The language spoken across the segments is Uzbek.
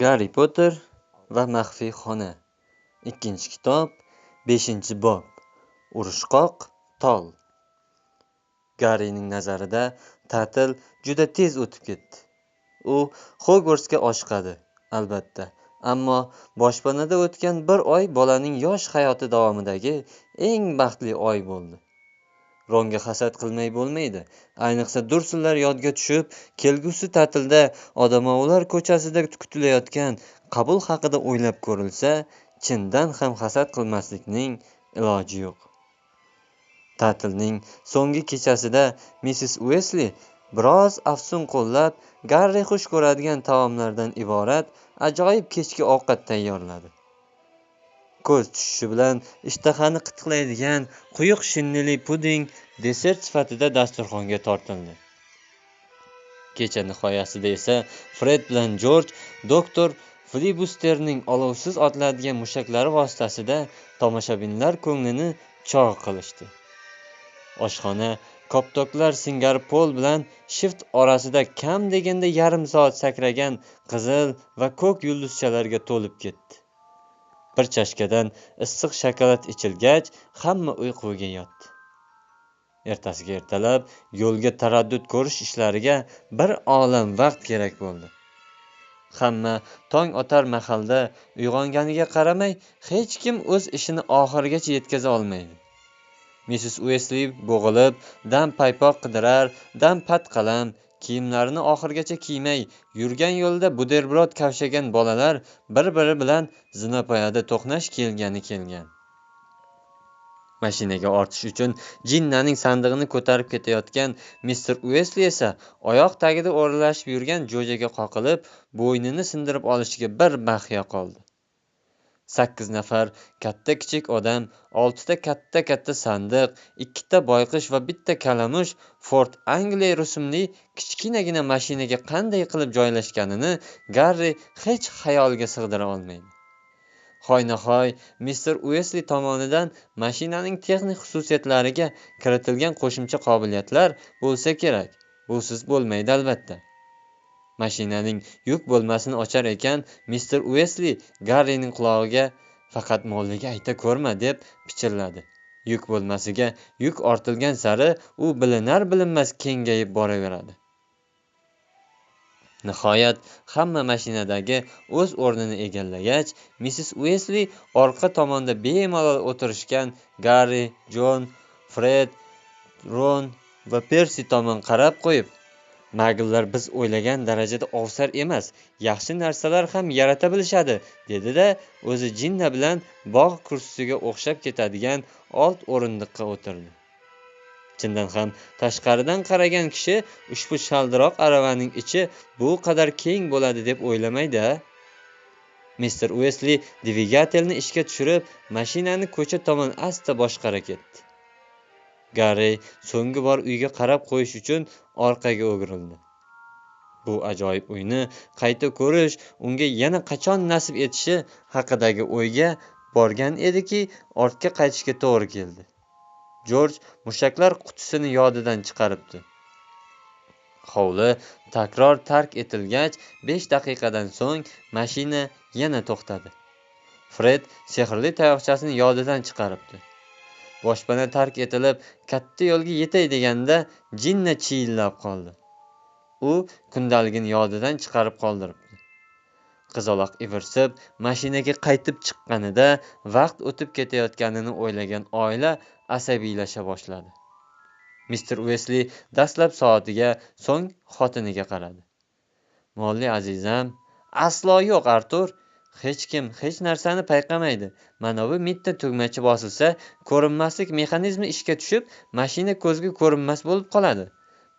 Garri Potter va maxfiy xona. Ikkinchi kitob, 5-bob. Urushqoq tol. Garrining nazarida ta'til juda tez o'tib ketdi. U Xogvartsga oshiqadi, albatta. Ammo boshpanada o'tgan bir oy bolaning yosh hayoti davomidagi eng baxtli oy bo'ldi. Ronga hasad qilmay bo'lmaydi. Ayniqsa Dursllar yodga tushib, kelgusi ta'tilda odamovlar ko'chasida kutilayotgan qabul haqida o'ylab ko'rilsa, chindan ham hasad qilmaslikning iloji yo'q. Ta'tilning so'nggi kechasida missis Uesli biroz afsun qo'llab, Garri xush ko'radigan taomlardan iborat ajoyib kechki ovqat tayyorladi. Ko'z tushishi bilan ishtahani qitiqlaydigan quyuq shinnili puding desert sifatida dasturxonga tortildi. Kecha nihoyasida esa Fred bilan Jorj doktor Flibusterning olovsiz otiladigan mushaklari vositasida tomoshabinlar ko'nglini chog' qilishdi. Oshxona koptoklar singari pol bilan shift orasida kam deganda yarim soat sakragan qizil va ko'k yulduzchalarga to'lib ketdi. Bir chashkadan issiq shokolad ichilgach, hamma uyquga yotdi. Ertasiga ertalab yo'lga taraddud ko'rish ishlariga bir olam vaqt kerak bo'ldi. Hamma tong otar mahalda uyg'onganiga qaramay, hech kim o'z ishini oxirigacha yetkaza olmaydi. Missis Uesli bo'g'ilib, dam paypoq qidirar, dam patqalam, kiyimlarini oxirigacha kiymay yurgan yo'lda buderbrod kavshagan bolalar bir-biri bilan zinapoyada to'qnash kelgani kelgan. Mashinaga ortish uchun Jinnaning sandig'ini ko'tarib ketayotgan mister Uesli esa oyoq tagida o'ralashib yurgan jo'jaga qoqilib, bo'ynini sindirib olishiga bir baxya qoldi. 8 nafar katta kichik odam, 6 ta katta-katta sandiq, 2 ta boyqish va 1 ta kalamush Ford Anglia rusumli kichkinagina mashinaga qanday qilib joylashganini Garri hech xayoliga sig'dira olmaydi. Hoynahoy mister Uesli tomonidan mashinaning texnik xususiyatlariga kiritilgan qo'shimcha qobiliyatlar bo'lsa kerak. Busiz bo'lmaydi albatta. Mashinaning yuk bo'lmasini ochar ekan, mister Uesli Garrining qulog'iga faqat molliga ayta ko'rma deb pichirladi. Yuk bo'lmasiga yuk ortilgan sari u bilinar bilinmas kengayib boraveradi. Nihoyat hamma mashinadagi o'z o'rnini egallagach, missis Uesli orqa tomonda bemalol o'tirishgan Garri, Jon, Fred, Ron va Persi tomon qarab qo'yib, "Magllar biz o'ylagan darajada ovsar emas, yaxshi narsalar ham yarata bilishadi", dedi-da, o'zi Jinna bilan bog' kursisiga o'xshab ketadigan old o'rindiqqa o'tirdi. Chindan ham tashqaridan qaragan kishi ushbu shaldiroq aravaning ichi bu qadar keng bo'ladi deb o'ylamaydi-a? Mister Uesli dvigatelni ishga tushirib, mashinani ko'cha tomon asta boshqara ketdi. Garri so'nggi bor uyga qarab qo'yish uchun orqaga o'girildi. Bu ajoyib uyni qayta ko'rish unga yana qachon nasib etishi haqidagi o'yga borgan ediki, ortga qaytishga to'g'ri keldi. Jorj mushaklar qutisini yodidan chiqaribdi. Hovli takror tark etilgach, 5 daqiqadan so'ng mashina yana to'xtadi. Fred sehrli tayoqchasini yodidan chiqaribdi. Boshpana tark etilib, katta yo'lga yetay deganda Jinna chiyillab qoldi. U kundaligini yodidan chiqarib qoldiribdi. Qizaloq ivirsib, mashinaga qaytib chiqqanida vaqt o'tib ketayotganini o'ylagan oila asabiylasha boshladi. Mister Uesli dastlab soatiga, so'ng xotiniga qaradi. "Molli azizam, aslo yo'q, Artur. Hech kim hech narsani payqamaydi. Mana bu mitta tugmacha bosilsa, ko'rinmaslik mexanizmi ishga tushib, mashina ko'zga ko'rinmas bo'lib qoladi.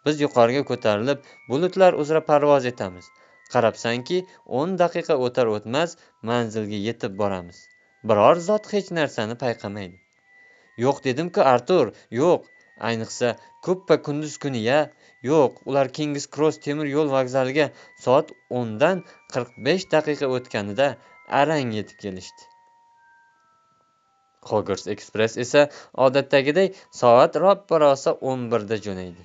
Biz yuqoriga ko'tarilib, bulutlar uzra parvoz etamiz. Qarabsanki, 10 daqiqa o'tar o'tmas manzilga yetib boramiz. Biror zot hech narsani payqamaydi." "Yo'q dedim-ku, Artur, yo'q. Ayniqsa, ko'ppa kunduz kuni-ya. Yo'q, ular King's Cross temir yo'l vokzaliga soat 10dan 45 daqiqa o'tganida arang yetib kelishdi. Hogwarts Express esa odatdagiday soat roppa-rosa 11da jo'naydi.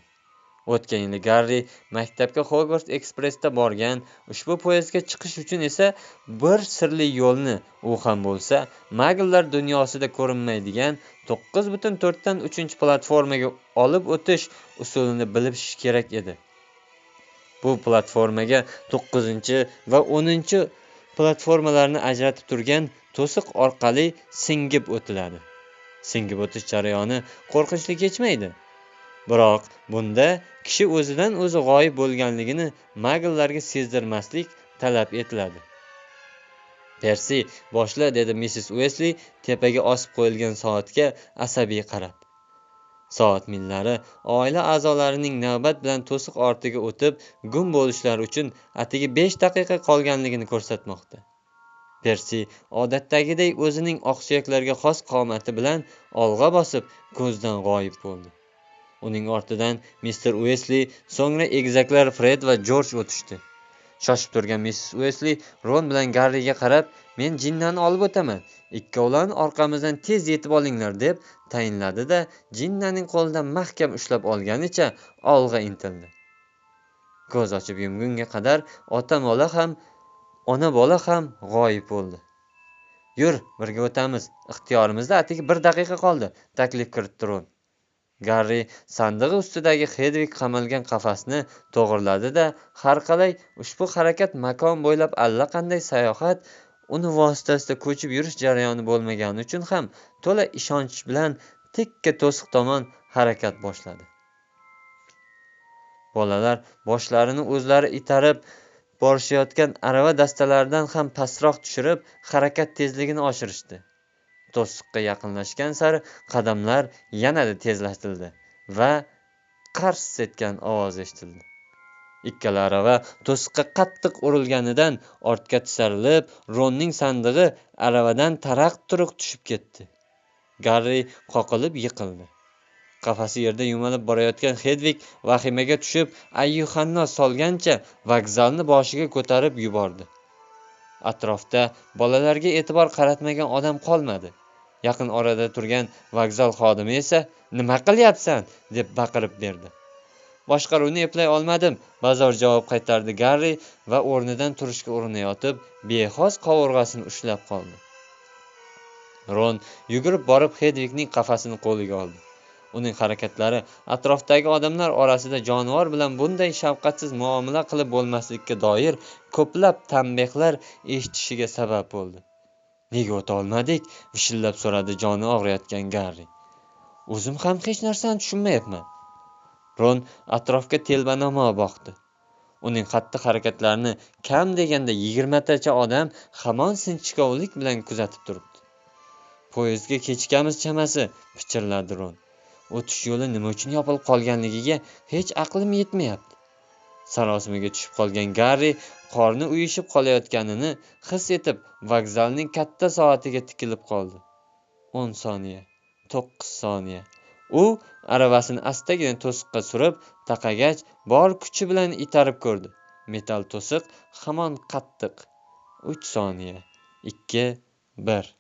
O'tgan yili Garri maktabga Hogwarts Express'da borgan, ushbu poyezdga chiqish uchun esa bir sirli yo'lni, u ham bo'lsa, magllar dunyosida ko'rinmaydigan 9,4dan 3-platformaga olib o'tish usulini bilish kerak edi. Bu platformaga 9 va 10 platformalarni ajratib turgan to'siq orqali singib o'tiladi. Singib o'tish jarayoni qo'rqinchli kechmaydi. Biroq bunda kishi o'zidan o'zi g'oyib bo'lganligini magllarga sezdirmaslik talab etiladi. "Persi, boshla", dedi missis Uesli tepaga osib qo'yilgan soatga asabiy qarab. Soat millari oila a'zolarining navbat bilan to'siq ortiga o'tib gum bo'lishlari uchun atigi 5 daqiqa qolganligini ko'rsatmoqda. Persi odatdagiday o'zining oqsuyaklarga xos qomati bilan olg'a bosib ko'zdan g'oyib bo'ldi. Uning ortidan mister Uesli, so'ngra egizaklar Fred va Jorj o'tishdi. Shoshib turgan missis Uesli Ron bilan Garriga qarab, "Men Jinnani olib o'taman. Ikkovlan orqamizdan tez yetib olinglar", deb tayinladi-da, Jinnaning qo'lidan mahkam ushlab olganicha olg'a intildi. Ko'z ochib yumgunga qadar ota bola ham, ona bola ham g'oyib bo'ldi. "Yur, birga o'tamiz. Ixtiyorimizda atigi 1 daqiqa qoldi", taklif kiritdi Ron. Garri sandig'i ustidagi Hedvig qamalgan qafasni to'g'riladi-da, har qalay ushbu harakat makon bo'ylab allaqanday sayohat, uni vositasida ko'chib yurish jarayoni bo'lmagani uchun ham to'la ishonch bilan tikka to'siq tomon harakat boshladi. Bolalar boshlarini o'zlari itarib borishayotgan arava dastalaridan ham pastroq tushirib, harakat tezligini oshirishdi. To'siqqa yaqinlashgan sari qadamlar yanada tezlashtirildi va qars etgan ovoz eshitildi. Ikkala arava to'siqqa qattiq urilganidan ortga tisarilib, Ronning sandig'i aravadan taraq-turuq tushib ketdi. Garri qoqilib yiqildi. Qafasi yerda yumalib borayotgan Hedvig vahimaga tushib, ayyuhannos solgancha vokzalni boshiga ko'tarib yubordi. Atrofda bolalarga e'tibor qaratmagan odam qolmadi. Yaqin orada turgan vokzal xodimi esa, "Nima qilyapsan?" deb baqirib berdi. "Boshqaruvni eplay olmadim", bazor javob qaytardi Garri va o'rnidan turishga urinayotib, bexos qovurg'asini ushlab qoldi. Ron yugurib borib Hedvigning qafasini qo'liga oldi. Uning harakatlari atrofdagi odamlar orasida jonivor bilan bunday shafqatsiz muomala qilib bo'lmaslikka doir ko'plab tanbehlar eshitishiga sabab bo'ldi. "Nega o'ta olmadik?" vishillab so'radi joni og'riyotgan Garri. "O'zim ham hech narsani tushunmayapman." Ron atrofga telbanamo boqdi. Uning xatti-harakatlarini kam deganda 20 tacha odam hamon sinchkovlik bilan kuzatib turibdi. "Poyezdga kechikamiz chamasi", pichirladi Ron. "O'tish yo'li nima uchun yopilib qolganligiga hech aqlim yetmayapti." Sarosimaga tushib qolgan Garri qorni uyushib qolayotganini his etib, vokzalning katta soatiga tikilib qoldi. 10 soniya, 9 soniya. U aravasini astagina to'siqqa surib, taqagach bor kuchi bilan itarib ko'rdi. Metal to'siq hamon qattiq. 3 soniya, 2, 1.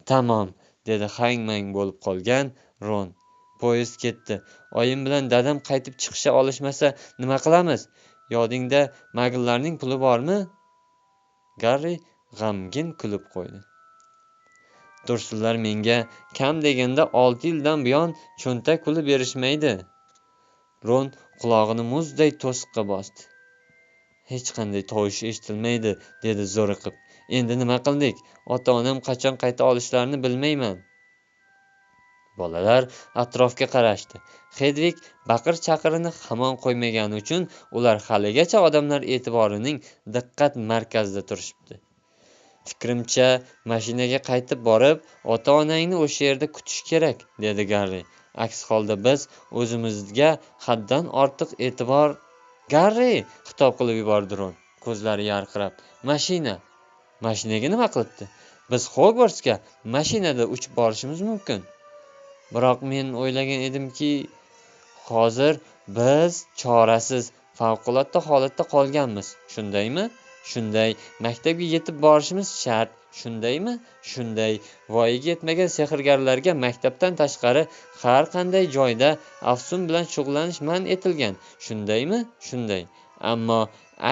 "Tamom", dedi hang-mang bo'lib qolgan Ron. "Poyezd ketdi. Oyim bilan dadam qaytib chiqisha olishmasa nima qilamiz? Yodingda magllarning puli bormi?" Garri g'amgin kulib qo'ydi. "Dursullar menga kam deganda 6 yildan buyon cho'ntak puli berishmaydi." Ron qulog'ini muzday to'siqqa bosdi. "Hech qanday tovush eshitilmaydi", dedi zo'riqib. "Endi nima qildik? Ota-onam qachon qayta olishlarini bilmayman." Bolalar atrofga qarashdi. Hedvig baqir-chaqirini hamon qo'ymagani uchun ular haligacha odamlar e'tiborining diqqat markazida turishibdi. "Fikrimcha, mashinaga qaytib borib, ota-onangni o'sha yerda kutish kerak", dedi Garri. "Aks holda biz o'zimizga haddan ortiq e'tibor..." "Garri!" xitob qilib yubordi Ron, ko'zlari yarqirab. "Mashina!" "Mashinaga nima qilibdi? Biz Hogwartsga mashinada uchib borishimiz mumkin. Biroq men o'ylagan edimki, hozir biz chorasiz, favqulodda holatda qolganmiz, shundaymi? Shunday. Maktabga yetib borishimiz shart, shundaymi? Shunday. Voyaga yetmagan sehrgarlarga maktabdan tashqari har qanday joyda afsun bilan shug'ullanish man etilgan, shundaymi? Shunday. Ammo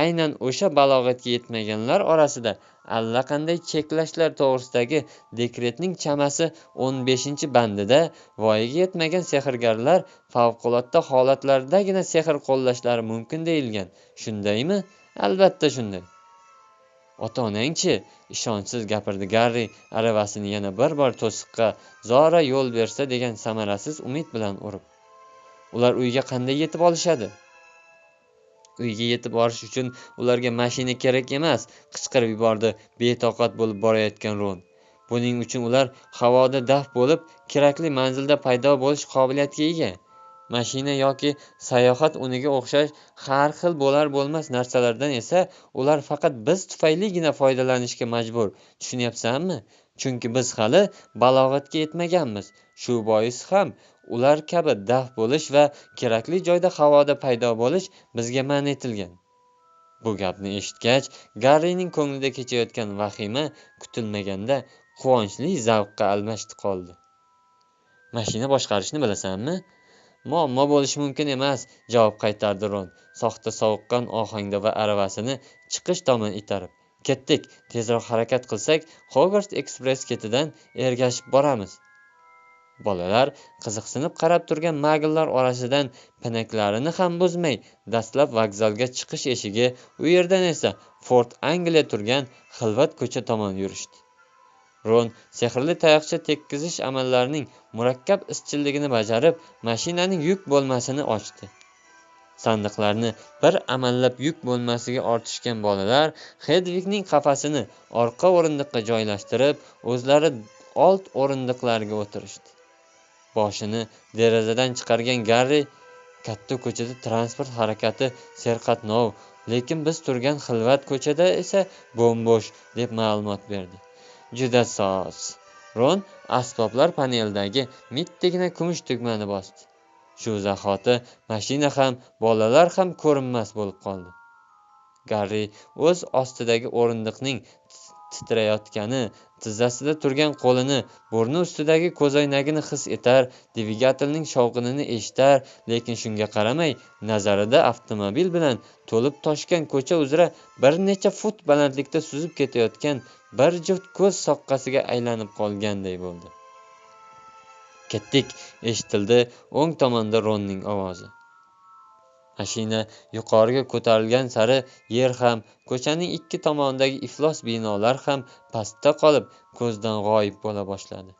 aynan o'sha balog'atga yetmaganlar orasida allaqanday cheklashlar to'g'risidagi dekretning chamasi 15-bandida voyaga yetmagan sehrgarlar favqulodda holatlardagina sehr qo'llashlari mumkin deyilgan, shundaymi? Albatta shunday. Ota-onang-chi? Ishonchsiz gapirdi Garri, aravasini yana bir bor to'siqqa zora yo'l bersa degan samarasiz umid bilan urib. Ular uyga qanday yetib olishadi? Uyga yetib borish uchun ularga mashina kerak emas, qichqirib yubordi betoqat bo'lib borayotgan Ron. Buning uchun ular havoda daf bo'lib, kerakli manzilda paydo bo'lish qobiliyatiga ega. Mashina yoki sayohat uniga o'xshash har xil bo'lar bo'lmas narsalardan esa ular faqat biz tufayligina foydalanishga majbur. Tushunyapsanmi? Chunki biz hali balog'atga yetmaganmiz. Shu bois ham ular kabi daf bo'lish va kerakli joyda havoda paydo bo'lish bizga man etilgan. Bu gapni eshitgach, Garrining ko'nglida kechayotgan vahima kutilmaganda quvonchli zavqqa almashdi qoldi. Mashina boshqarishni bilasanmi? Muammo bo'lishi mumkin emas, javob qaytardi Ron soxta sovuqqon ohangda va aravasini chiqish tomon itarib. Ketdik, tezroq harakat qilsak, Hogwarts Express ketidan ergashib boramiz. Bolalar qiziqsinib qarab turgan magllar orasidan pinaklarini ham buzmay, dastlab vokzalga chiqish eshigi, u yerdan esa Fort Angliya turgan xilvat ko'cha tomon yurishdi. Ron sehrli tayoqcha tekkizish amallarining murakkab izchilligini bajarib, mashinaning yuk bo'lmasini ochdi. Sandiqlarni bir amallab yuk bo'lmasiga ortishgan bolalar Hedvigning qafasini orqa o'rindiqqa joylashtirib, o'zlari old o'rindiqlarga o'tirishdi. Boshini derazadan chiqargan Garri katta ko'chada transport harakati serqatnov, lekin biz turgan xilvat ko'chada esa bo'm-bo'sh, deb ma'lumot berdi. Juda soz. Ron asboblar panelidagi mittigina kumush tugmani bosdi. Shu zahoti mashina ham, bolalar ham ko'rinmas bo'lib qoldi. Garri o'z ostidagi o'rindiqning titrayotgani, tizzasida turgan qo'lini, burni ustidagi ko'zoynagini his etar, dvigatelning shovqinini eshitar, lekin shunga qaramay nazarida avtomobil bilan to'lib toshgan ko'cha uzra bir necha fut balandlikda suzib ketayotgan bir juft ko'z soqqasiga aylanib qolganday bo'ldi. Ketdik, eshitildi o'ng tomonda Ronning ovozi. Mashina yuqoriga ko'tarilgan sari yer ham, ko'chaning ikki tomonidagi iflos binolar ham pastda qolib, ko'zdan g'oyib bo'la boshladi.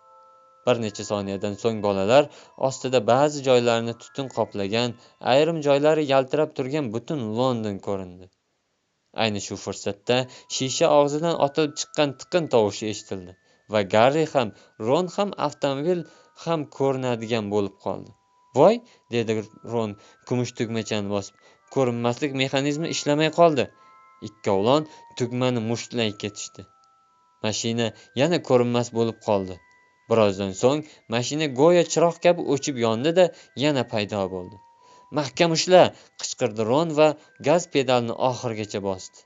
Bir necha soniyadan so'ng bolalar ostida ba'zi joylarini tutun qoplagan, ayrim joylari yaltirab turgan butun London ko'rindi. Ayni shu fursatda shisha og'zidan otilib chiqqan tiqin tovushi eshitildi va Garri ham, Ron ham, avtomobil ham ko'rinadigan bo'lib qoldi. Voy, dedi Ron kumush tugmachani bosib. Ko'rinmaslik mexanizmi ishlamay qoldi. Ikkovlon tugmani mushtlay ketishdi. Mashina yana ko'rinmas bo'lib qoldi. Birozdan so'ng mashina go'yo chiroq kabi o'chib yondi-da, yana paydo bo'ldi. Mahkam ushla, qichqirdi Ron va gaz pedalini oxirigacha bosdi.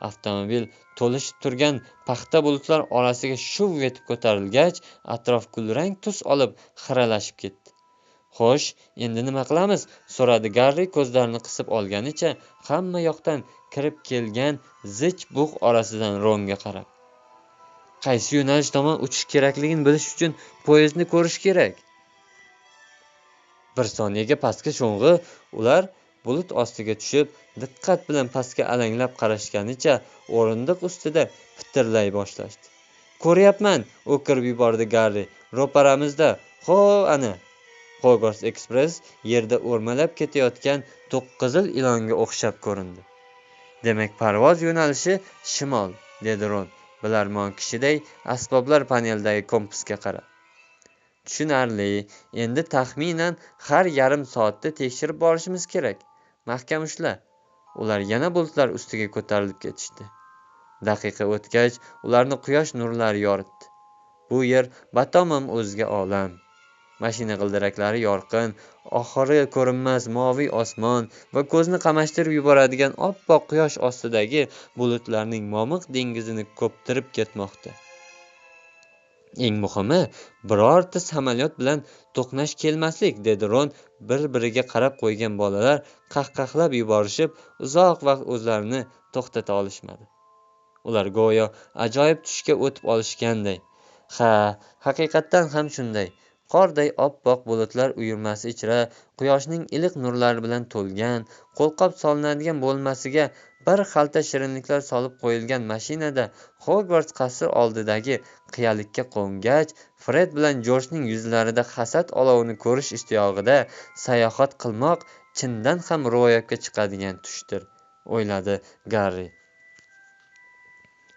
Avtomobil to'lishib turgan paxta bulutlar orasiga shuv etib ko'tarilgach, atrof kulrang tus olib xiralashib ketdi. Xo'sh, endi nima qilamiz? So'radi Garri ko'zlarini qisib olganicha hamma yoqdan kirib kelgan zich bug' orasidan Ronga qarab. Qaysi yo'nalish tomon uchish kerakligini bilish uchun poyezdni ko'rish kerak. Bir soniyaga pastga sho'ng'i, ular bulut ostiga tushib, diqqat bilan pastga alanglab qarashganicha o'rindiq ustida pitirlay boshlashdi. Ko'ryapman, o'kirib yubordi Garri. Ro'paramizda, ho, ana. Hogwarts Express yerda o'rmalab ketayotgan to'qqizil ilonga o'xshab ko'rindi. Demak, parvoz yo'nalishi shimol, dedi Ron bilarmon kishiday asboblar panelidagi kompasga qarab. Tushunarli. Endi taxminan har yarim soatda tekshirib borishimiz kerak. Mahkam ushla. Ular yana bulutlar ustiga ko'tarilib ketishdi. Daqiqa o'tgach, ularni quyosh nurlari yoritdi. Bu yer batamom o'zga olam. Mashina g'ildiraklari yorqin, oxiri ko'rinmas moviy osmon va ko'zni qamashtirib yuboradigan oppoq quyosh ostidagi bulutlarning momiq dengizini ko'ptirib ketmoqda. Eng muhimi, birorta samolyot bilan to'qnash kelmaslik, dedi Ron. Bir-biriga qarab qo'ygan bolalar qahqahlab yuborishib, uzoq vaqt o'zlarini to'xtata olishmadi. Ular go'yo ajoyib tushga o'tib olishganday. Ha, haqiqatdan ham shunday. Qorday oppoq bulutlar uyurmasi ichra quyoshning iliq nurlari bilan to'lgan, qo'lqop solinadigan bo'lmasiga bir xalta shirinliklar solib qo'yilgan mashinada Hogvarts qasri oldidagi qiyalikka qo'ngach, Fred bilan Jorjning yuzlarida hasad olovini ko'rish ishtiyog'ida sayohat qilmoq chindan ham ro'yobga chiqadigan tushdir, o'yladi Garri.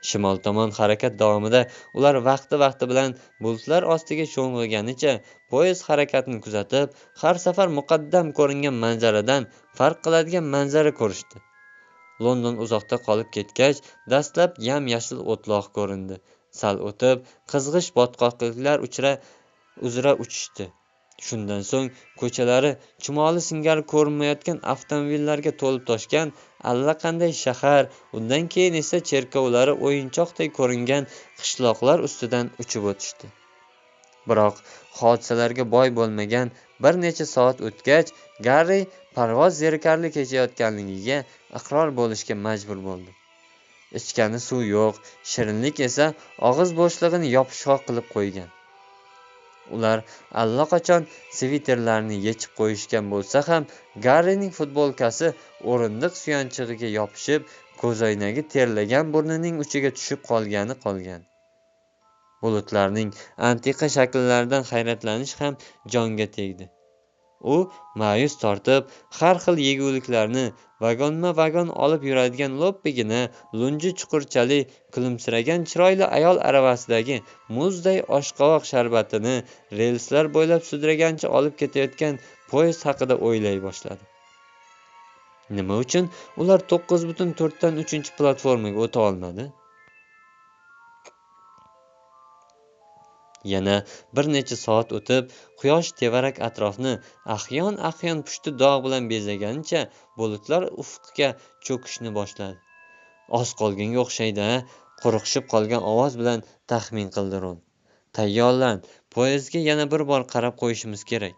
Shimol tomon harakat davomida ular vaqti-vaqti bilan bulutlar ostiga sho'ng'iganicha poyezd harakatini kuzatib, har safar muqaddam ko'ringan manzaradan farq qiladigan manzara ko'rishdi. London uzoqda qolib ketgach, dastlab yam-yashil o'tloq ko'rindi. Sal o'tib, qizg'ish botqoqliklar uzra uchishdi. Shundan so'ng ko'chalari chumoli singari ko'rinmayotgan avtomobillarga to'lib toshgan allaqanday shahar, undan keyin esa cherkovlari o'yinchoqday ko'ringan qishloqlar ustidan uchib o'tishdi. Biroq hodisalarga boy bo'lmagan bir necha soat o'tgach, Garri parvoz zerikarli kechayotganligiga iqror bo'lishga majbur bo'ldi. Ichgani suv yo'q, shirinlik esa og'iz bo'shlig'ini yopishqoq qilib qo'ygan. Ular allaqachon sviterlarini yechib qo'yishgan bo'lsa ham, Garrining futbolkasi o'rindiq suyanchig'iga yopishib, ko'zoynagi terlagan burnining uchiga tushib qolgani qolgan. Bulutlarning antiqa shakllaridan hayratlanish ham jonga tegdi. U ma'yus tortib, har xil yeguliklarni vagonma-vagon olib yuradigan lo'ppigina lunji chuqurchali kulimsiragan chiroyli ayol aravasidagi muzday oshqovoq sharbatini relslar bo'ylab sudragancha olib ketayotgan poyezd haqida o'ylay boshladi. Nima uchun ular 9.4dan 3-platformaga o'ta olmadi? Yana bir necha soat o'tib, quyosh tevarak atrofni ahyon-ahyon pushti dog' bilan bezaganicha bulutlar ufqqa cho'kishni boshladi. Oz qolganga o'xshaydi-a, qo'rqishib qolgan ovoz bilan taxmin qildi Ron. Tayyorlan, poyezdga yana bir bor qarab qo'yishimiz kerak.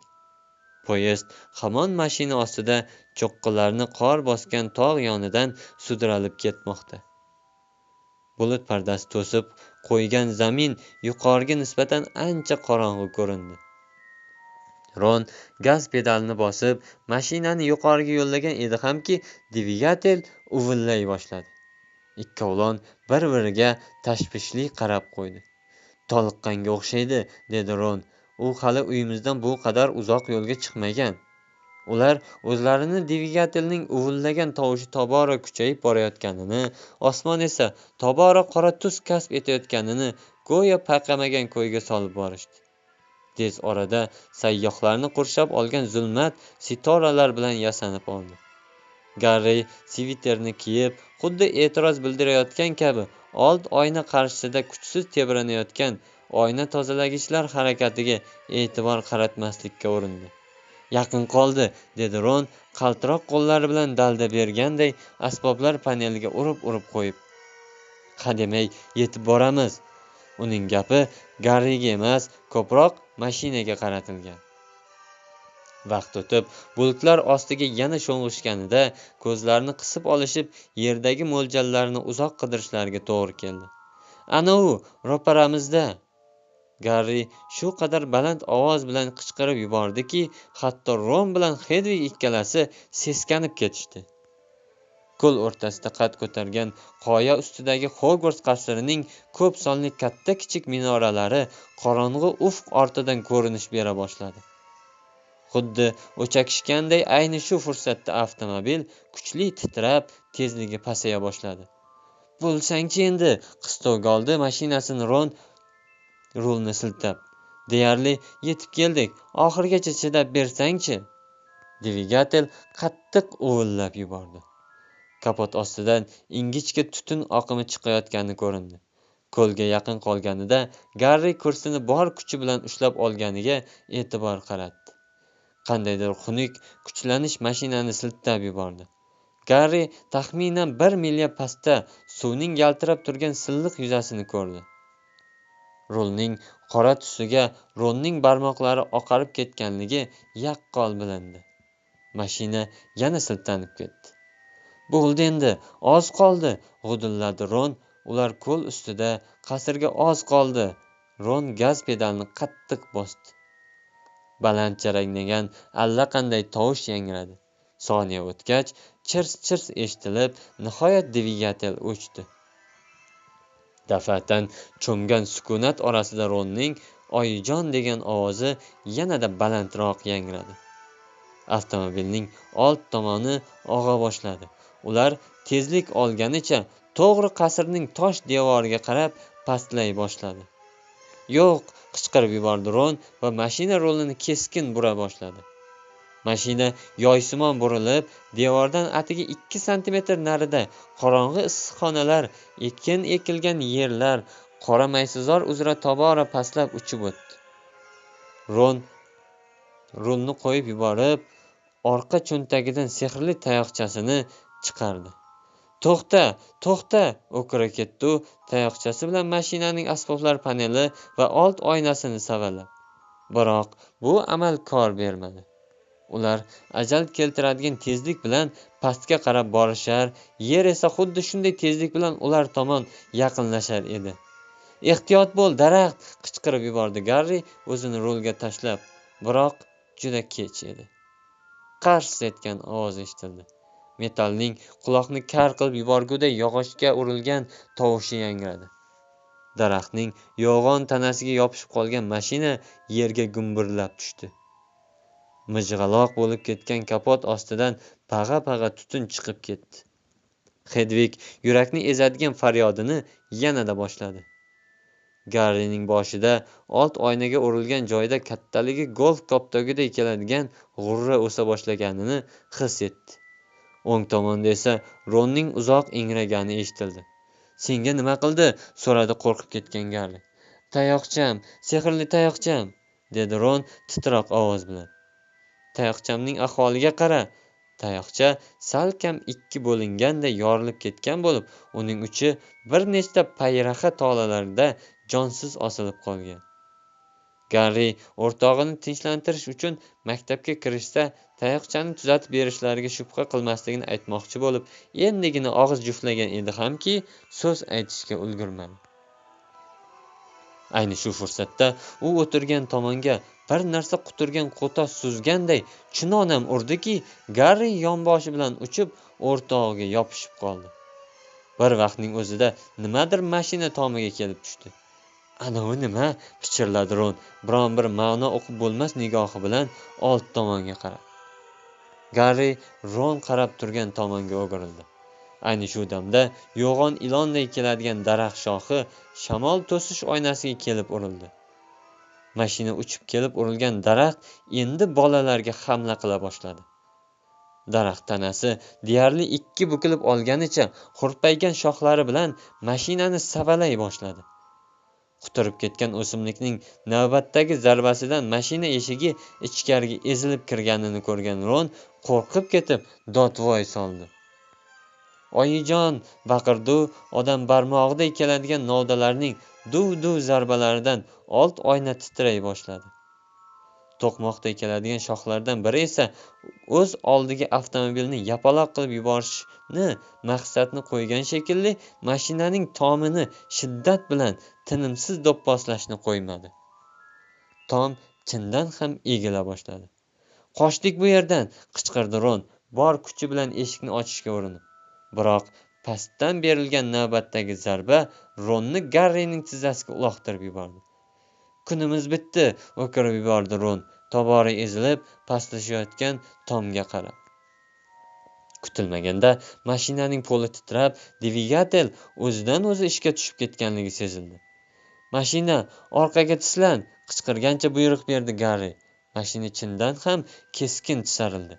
Poyezd hamon mashina ostida cho'qqilarni qor bosgan tog' yonidan sudralib ketmoqda. Bulut pardasi to'sib qo'ygan zamin yuqoriga nisbatan ancha qorong'u ko'rindi. Ron gaz pedalini bosib, mashinani yuqoriga yo'llagan edi hamki, dvigatel uvillay boshladi. Ikkovlon bir-biriga tashvishli qarab qo'ydi. Toliqqanga o'xshaydi, dedi Ron. U hali uyimizdan bu qadar uzoq yo'lga chiqmagan. Ular o'zlarini dvigatelning uvillagan tovushi tobora kuchayib borayotganini, osmon esa tobora qora tus kasb etayotganini go'yo payqamagan ko'yga solib borishdi. Tez orada sayyohlarni qurshab olgan zulmat sitoralar bilan yasanib oldi. Garri sviterni kiyib, xuddi e'tiroz bildirayotgan kabi old oyna qarshisida kuchsiz tebranayotgan oyna tozalagichlar harakatiga e'tibor qaratmaslikka urindi. Yaqin qoldi, dedi Ron qaltiroq qo'llari bilan dalda berganday asboblar paneliga urib-urib qo'yib. Hademay yetib boramiz. Uning gapi Garriga emas, ko'proq mashinaga qaratilgan. Vaqt o'tib, bulutlar ostiga yana sho'ng'ishganida ko'zlarini qisib olishib, yerdagi mo'ljallarni uzoq qidirishlariga to'g'ri keldi. Ana u, ro'paramizda. Garri shu qadar baland ovoz bilan qichqirib yubordiki, hatto Ron bilan Hedvig ikkalasi seskanib ketishdi. Ko'l o'rtasida qad ko'targan qoya ustidagi Hogvarts qasrining ko'p sonli katta-kichik minoralari qorong'u ufq ortidan ko'rinish bera boshladi. Xuddi o'chakishganday ayni shu fursatda avtomobil kuchli titrab, tezligi pasaya boshladi. Bo'lsangchi endi, qistovga oldi mashinasini Ron rulni siltab. Deyarli yetib keldik, oxirigacha chidab bersangchi. Dvigatel qattiq uvillab yubordi. Kapot ostidan ingichka tutun oqimi chiqayotgani ko'rindi. Ko'lga yaqin qolganida Garri kursini bor kuchi bilan ushlab olganiga e'tibor qaratdi. Qandaydir xunuk kuchlanish mashinani siltab yubordi. Garri taxminan 1 milya pastda suvning yaltirab turgan silliq yuzasini ko'rdi. Rulning qora tusiga Ronning barmoqlari oqarib ketganligi yaqqol bilindi. Mashina yana siltanib ketdi. "Bo'ldi endi, oz qoldi," g'udulladi Ron. Ular ko'l ustida, qasrga oz qoldi. Ron gaz pedalini qattiq bosdi. Baland jaranglagan allaqanday tovush yangradi. Soniya o'tgach, chirs-chirs eshitilib, nihoyat dvigatel o'chdi. Daf'atan cho'mgan sukunat orasida Ronning "Oyijon" degan ovozi yanada balandroq yangradi. Avtomobilning old tomoni og'a boshladi. Ular tezlik olganicha to'g'ri qasrning tosh devoriga qarab pastlay boshladi. "Yo'q!" qichqirib yubordi Ron va mashina rulini keskin bura boshladi. Mashina yoysimon burilib, devordan atigi 2 santimetr narida qorong'i issiqxonalar, ekin ekilgan yerlar, qora maysazor uzra tobora pastlab uchib o'tdi. Ron rulni qo'yib yuborib, orqa cho'ntagidan sehrli tayoqchasini chiqardi. "To'xta, to'xta!" o'kira ketdi u tayoqchasi bilan mashinaning asboblar paneli va old oynasini savalab. Biroq bu amal kor bermadi. Ular ajal keltiradigan tezlik bilan pastga qarab borishar, yer esa xuddi shunday tezlik bilan ular tomon yaqinlashar edi. "Ehtiyot bo'l, daraxt!" qichqirib yubordi Garri o'zini rulga tashlab. Biroq juda kech edi. Qars etgan ovoz eshitildi. Metalning quloqni kar qilib yuborguday yog'ochga urilgan tovushi yangradi. Daraxtning yo'g'on tanasiga yopishib qolgan mashina yerga gumburlab tushdi. Mijg'aloq bo'lib ketgan kapot ostidan pag'a-pag'a tutun chiqib ketdi. Hedvig yurakni ezadigan faryodini yanada boshladi. Garrining boshida old oynaga urilgan joyda kattaligi golf koptogiday keladigan g'urra o'sa boshlaganini his etdi. O'ng tomonda esa Ronning uzoq ingragani eshitildi. "Senga nima qildi?" so'radi qo'rqib ketgan Garri. "Tayoqcham, sehrli tayoqcham," dedi Ron titroq ovoz bilan. "Tayoqchamning ahvoliga qara." Tayoqcha salkam 2 bo'linganday yorilib ketgan bo'lib, uning uchi bir nechta payraha tolalarida jonsiz osilib qolgan. Garri o'rtog'ini tinchlantirish uchun maktabga kirishda tayoqchani tuzatib berishlariga shubha qilmasligini aytmoqchi bo'lib, endigina og'iz juftlagan edi hamki, so'z aytishga ulgurmadi. Ayni shu fursatda u o'tirgan tomonga bir narsa quturgan qo'tos suzganday chunonam urdiki, Garri yonboshi bilan uchib o'rtog'iga yopishib qoldi. Bir vaqtning o'zida nimadir mashina tomiga kelib tushdi. "Anavi nima?" pichirladi Ron biron bir ma'no o'qib bo'lmas nigohi bilan old tomonga qarab. Garri Ron qarab turgan tomonga o'girildi. Ayni shu damda yo'g'on ilonday keladigan daraxt shoxi shamol to'sish oynasiga kelib urildi. Mashina uchib kelib urilgan daraxt endi bolalarga hamla qila boshladi. Daraxt tanasi deyarli 2 bukilib olganicha hurpaygan shoxlari bilan mashinani savalay boshladi. Quturib ketgan o'simlikning navbatdagi zarbasidan mashina eshigi ichkariga ezilib kirganini ko'rgan Ron qo'rqib ketib dodvoy soldi. "Oyijon!" baqirdi u, odam barmog'iday keladigan novdalarning duv-duv zarbalaridan old oyna titray boshladi. To'qmoqday keladigan shoxlardan biri esa o'z oldiga avtomobilni yapaloq qilib yuborishni maqsadni qo'ygan shekilli mashinaning tomini shiddat bilan tinimsiz do'pposlashni qo'ymadi. Tom chindan ham egila boshladi. "Qochdik bu yerdan!" qichqirdi Ron bor kuchi bilan eshikni ochishga urinib. Biroq pastdan berilgan navbatdagi zarba Ronni Garrining tizzasiga uloqtirib yubordi. "Kunimiz bitdi!" o'kirib yubordi Ron, tobora ezilib pastlashayotgan tomga qarab. Kutilmaganda mashinaning poli titrab, dvigatel o'zidan o'zi ishga tushib ketganligi sezildi. "Mashina, orqaga tislan!" qichqirgancha buyruq berdi Garri. Mashina chindan ham keskin tisarildi.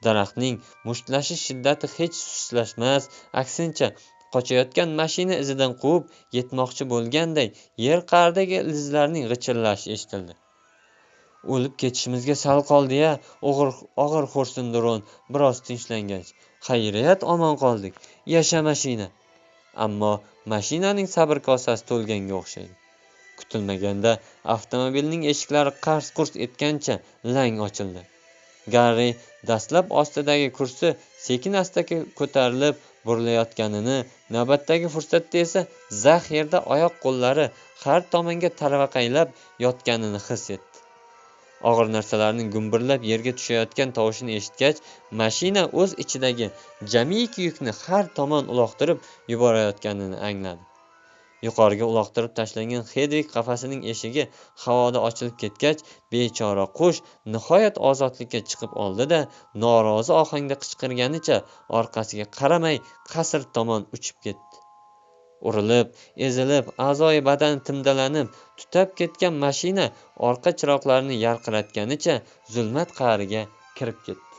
Daraxtning mushtlashish shiddati hech sustlashmas, aksincha Qochayotgan mashina izidan quvib yetmoqchi bo'lganday yer qa'ridagi ildizlarning g'ichirlashi eshitildi. O'lib ketishimizga sal qoldi-ya, og'ir xo'rsindi Ron biroz tinchlangach. Xayriyat, omon qoldik. Yasha mashina. Ammo mashinaning sabr kosasi to'lganga o'xshaydi. Kutilmaganda avtomobilning eshiklari qars-qurs etgancha lang ochildi. Garri dastlab ostidagi kursi sekin-asta ko'tarilib burilayotganini, navbatdagi fursatda esa zax yerda oyoq-qo'llari har tomonga tarvaqaylab yotganini his etdi. Og'ir narsalarning gumburlab yerga tushayotgan tovushini eshitgach, mashina o'z ichidagi jamiki yukni har tomon uloqtirib yuborayotganini angladi. Yuqoriga uloqtirib tashlangan Hedvig qafasining eshigi havoda ochilib ketgach, bechora qush nihoyat ozodlikka chiqib oldi-da, norozi ohangda qichqirganicha orqasiga qaramay qasr tomon uchib ketdi. Urilib, ezilib, a'zoyi badani timdalanib, tutab ketgan mashina orqa chiroqlarini yarqiratganicha zulmat qa'riga kirib ketdi.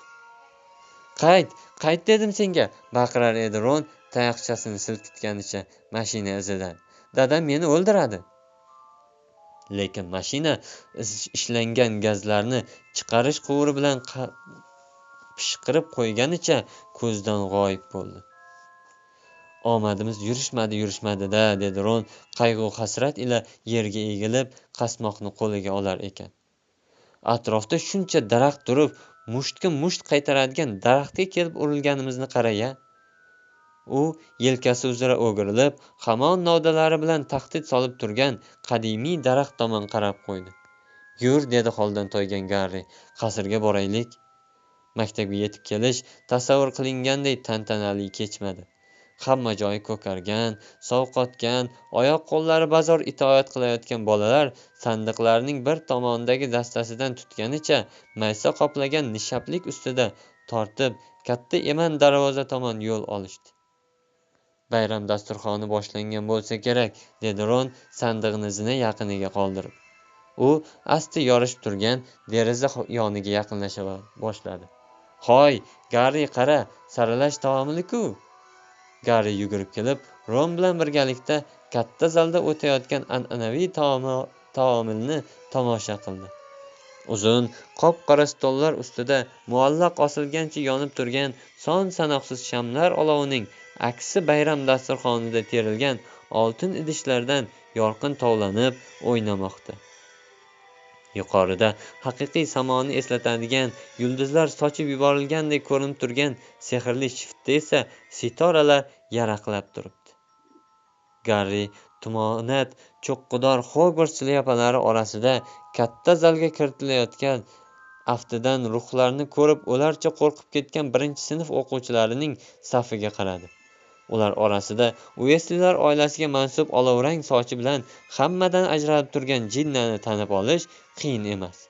Qayt, qayt dedim senga, baqirar edi Ron tayoqchasini silkitganicha mashina izidan. Dadam meni o'ldiradi. Lekin mashina ishlangan gazlarni chiqarish quvuri bilan pishqirib qo'yganicha ko'zdan g'oyib bo'ldi. Omadimiz yurishmadi-da, dedi Ron qayg'u hasrat ila yerga egilib, qasmoqni qo'liga olar ekan. Atrofda shuncha daraxt turib, mushtga musht qaytaradigan daraxtga kelib urilganimizni qara-ya. U yelkasi uzra o'girilib, hamon novdalari bilan tahdid solib turgan qadimiy daraxt tomon qarab qo'ydi. Yur, dedi holdan toygan Garri, qasrga boraylik. Maktabga yetib kelish tasavvur qilinganday tantanali kechmadi. Hamma joyi ko'kargan, sovqotgan, oyoq-qo'llari bazor itoat qilayotgan bolalar sandiqlarning bir tomonidagi dastasidan tutganicha maysa qoplagan nishaplik ustida tortib katta eman darvoza tomon yo'l olishdi. Bayram dasturxoni boshlangan bo'lsa kerak, dedi Ron sandiqni zina yaqiniga qoldirib. U asta yorishib turgan deraza yoniga yaqinlasha boshladi. Hoy, Garri, qara, saralash taomili-ku. Garri yugurib kelib, Ron bilan birgalikda katta zalda o'tayotgan an'anaviy taomilni tomosha qildi. Uzun, qop-qora stollar ustida muallaq osilgancha yonib turgan son-sanoqsiz shamlar olovining aksi bayram dasturxonida terilgan oltin idishlardan yorqin tovlanib o'ynamoqda. Yuqorida haqiqiy samoni eslatadigan yulduzlar sochib yuborilgandek ko'rinib turgan sehrli shiftda esa sitoralar yaraqlab turibdi. Garri tumonat cho'qqidor Hogwarts shlyapalari orasida katta zalga kiritilayotgan aftidan ruhlarni ko'rib ularcha qo'rqib ketgan birinchi sinf o'quvchilarining safiga qaradi. Ular orasida Ueslilar oilasiga mansub olovrang sochi bilan hammadan ajralib turgan Jinnani tanib olish qiyin emas.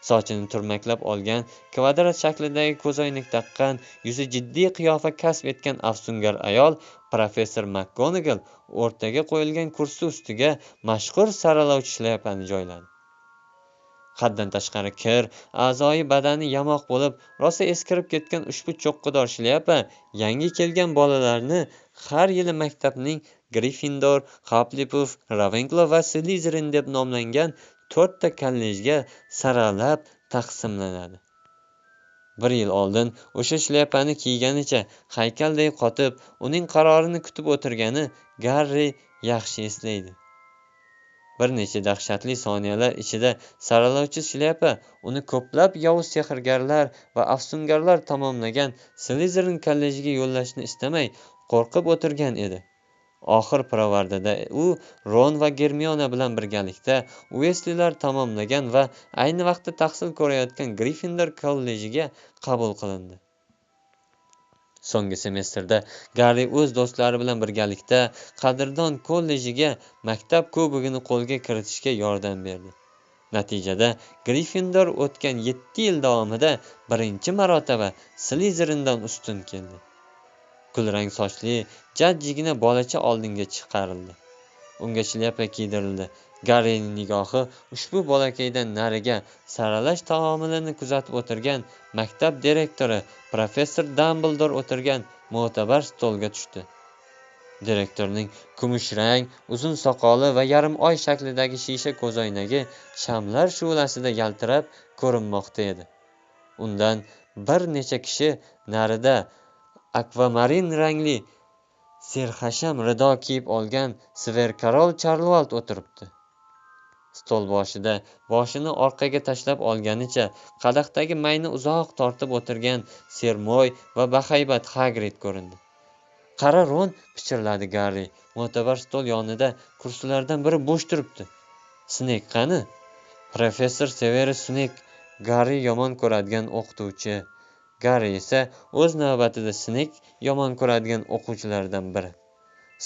Sochini turmaklab olgan, kvadrat shaklidagi ko'zoynak taqqan, yuzi jiddiy qiyofa kasb etgan afsungar ayol professor McGonagall o'rtaga qo'yilgan kursi ustiga mashhur saralovchi shlyapani joyladi. Haddan tashqari kir, a'zoyi badani yamoq bo'lib, rosa eskirib ketgan ushbu cho'qqidor shlyapa yangi kelgan bolalarni har yili maktabning Gryffindor, Hufflepuff, Ravenclaw va Slytherin deb nomlangan 4 ta kollejga saralab taqsimlanadi. Bir yil oldin o'sha shlyapani kiyganicha haykalday qotib, uning qarorini kutib o'tirgani Garri yaxshi eslaydi. Bir necha dahshatli soniyalar ichida saralovchi shlyapa uni ko'plab yovuz sehrgarlar va afsungarlar tamomlagan Slytherin kollejiga yo'llashni istamay qo'rqib o'tirgan edi. Oxir pirovardida u Ron va Germiona bilan birgalikda Ueslilar tamomlagan va ayni vaqtda tahsil ko'rayotgan Gryffindor kollejiga qabul qilindi. So'nggi semestrda Garri o'z do'stlari bilan birgalikda qadrdon kollejiga maktab kubogini qo'lga kiritishga yordam berdi. Natijada Gryffindor o'tgan 7 yil davomida birinchi marotaba Slytherindan ustun keldi. Kulrang sochli jajjigina bolacha oldinga chiqarildi. Unga shlyapa kiydirildi. Garrining nigohi ushbu bolakaydan nariga saralash taomilini kuzatib o'tirgan maktab direktori professor Dambldor o'tirgan mo'tabar stolga tushdi. Direktorning kumushrang uzun soqoli va yarim oy shaklidagi shisha ko'zoynagi shamlar shu'lasida yaltirab ko'rinmoqda edi. Undan bir necha kishi narida akvamarin rangli serhasham rido kiyib olgan Sverkarol Charlvald o'tiribdi. Stol boshida boshini orqaga tashlab olganicha qadahdagi mayni uzoq tortib o'tirgan sermo'y va bahaybat Hagrid ko'rindi. "Qara, Ron," pichirladi Garri. "Mo'tabar stol yonida kursilardan biri bo'sh turibdi. Snek qani?" Professor Severus Snek Garri yomon ko'radigan o'qituvchi. Garri esa o'z navbatida Snek yomon ko'radigan o'quvchilardan biri.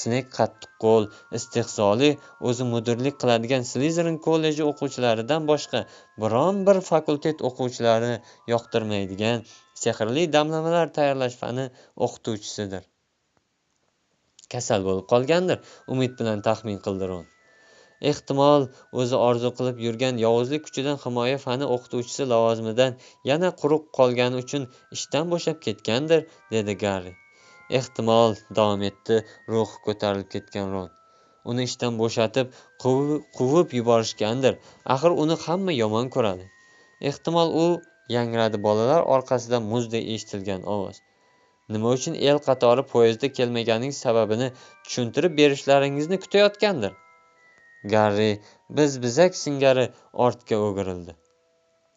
Snek qattiqqo'l, istehzoli, o'zi mudirlik qiladigan Slizerin kolleji o'quvchilaridan boshqa biron bir fakultet o'quvchilarini yoqtirmaydigan sehrli damlamalar tayyorlash fani o'qituvchisidir. Kasal bo'lib qolgandir, umid bilan taxmin qildi Ron. Ehtimol, o'zi orzu qilib yurgan yovuzlik kuchidan himoya fani o'qituvchisi lavozimidan yana quruq qolgani uchun ishdan bo'shab ketgandir, dedi Garri. Ehtimol, davom etdi ruhi ko'tarilib ketgan Ron. Uni ishdan bo'shatib, quvib yuborishgandir. Axir uni hamma yomon ko'radi. Ehtimol u, yangradi bolalar orqasidan muzdek eshitilgan ovoz. Nima uchun el qatori poyezdda kelmaganining sababini tushuntirib berishlaringizni kutayotgandir. Garri biz-bizak singari ortga o'girildi.